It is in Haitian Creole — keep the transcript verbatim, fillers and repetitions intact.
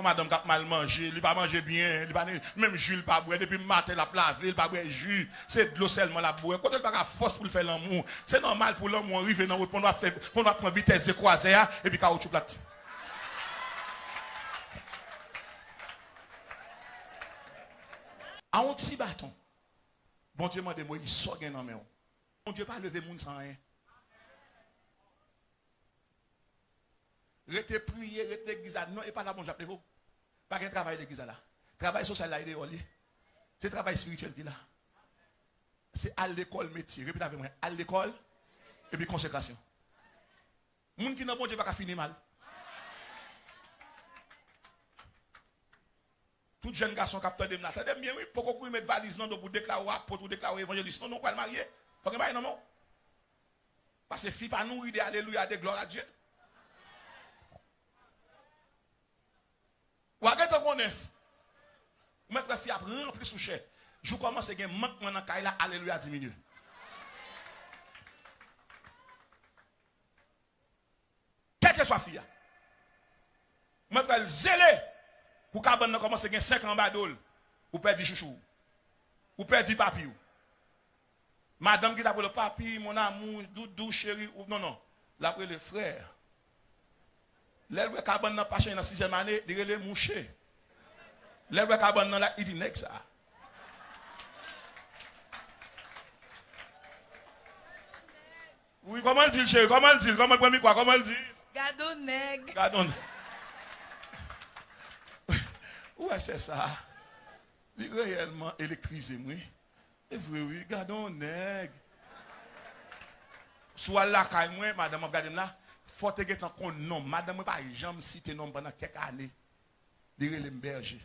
Madanm k ap mal manje, li pa manje byen, li pa ni, menm ji l pa bwè, depi maten l ap lave, li pa bwè ji, se dlo sèlman l ap bwè. Kote l pa ka fòs pou l fè lanmou? Se nòmal pou lanmou an rive nan wot pon, w ap fè, pon w ap pran vitès de kwazè a, epi kawoutchou plat. A yon ti baton. Bondye mande Moyiz, sa w gen nan men w? Bondye pa leve moun san anyen. Rete priye, rete legliz la. Non, e pa la Bondye ap leve w. Pa gen travay legliz la la. Travay sosyal la, e deyò l ye. Se travay espirityèl ki la. Se al lekòl metye. Repete avè mwen. Al lekòl, epi konsekrasyon. Moun ki nan Bondye pa ka fini mal. Tout jèn gason k ap tande m la, tande m byen wi, poko kouri met valiz nan do pou deklare w apot ou deklare w evanjelis. Non, non, w pral marye. Fò gen bagay nan men w. Paske fi pa nouri de alelouya, de glwa a Dye. W a gentan konnen. Ou mèt wè fi ap ranpli sou chè. Jou kòmanse gen mankman nan kay la, alelouya diminye. Kèlkeswa fi a. Mwen pral zele pou kabann nan kòmanse gen senk an anba do l. Ou pèdi chouchou w. Ou pèdi papi w. Madanm ki t ap rele w papi, mon amour, doudou, cheri, ou non, non. L ap rele frè. Lè l wè kabann nan pa chanje nan sizyèm ane, li rele mouche. Lè l wè kabann nan la, li di nèg sa. Wi, kòman l di l, cheri? Kòman l di l? Kòman l pran mikwo a? Kòman l di l? Gadon nèg. Gadon nèg. Ou wè sè sa a? Li reyèlman elektrize m, wi. E vre, wi. Gadon nèg. Si w al lakay mwen, madanm ap gade m la, fò w te gentan konn non m. Madanm mwen pa janm site non m pandan kèk ane. Li rele m bèje.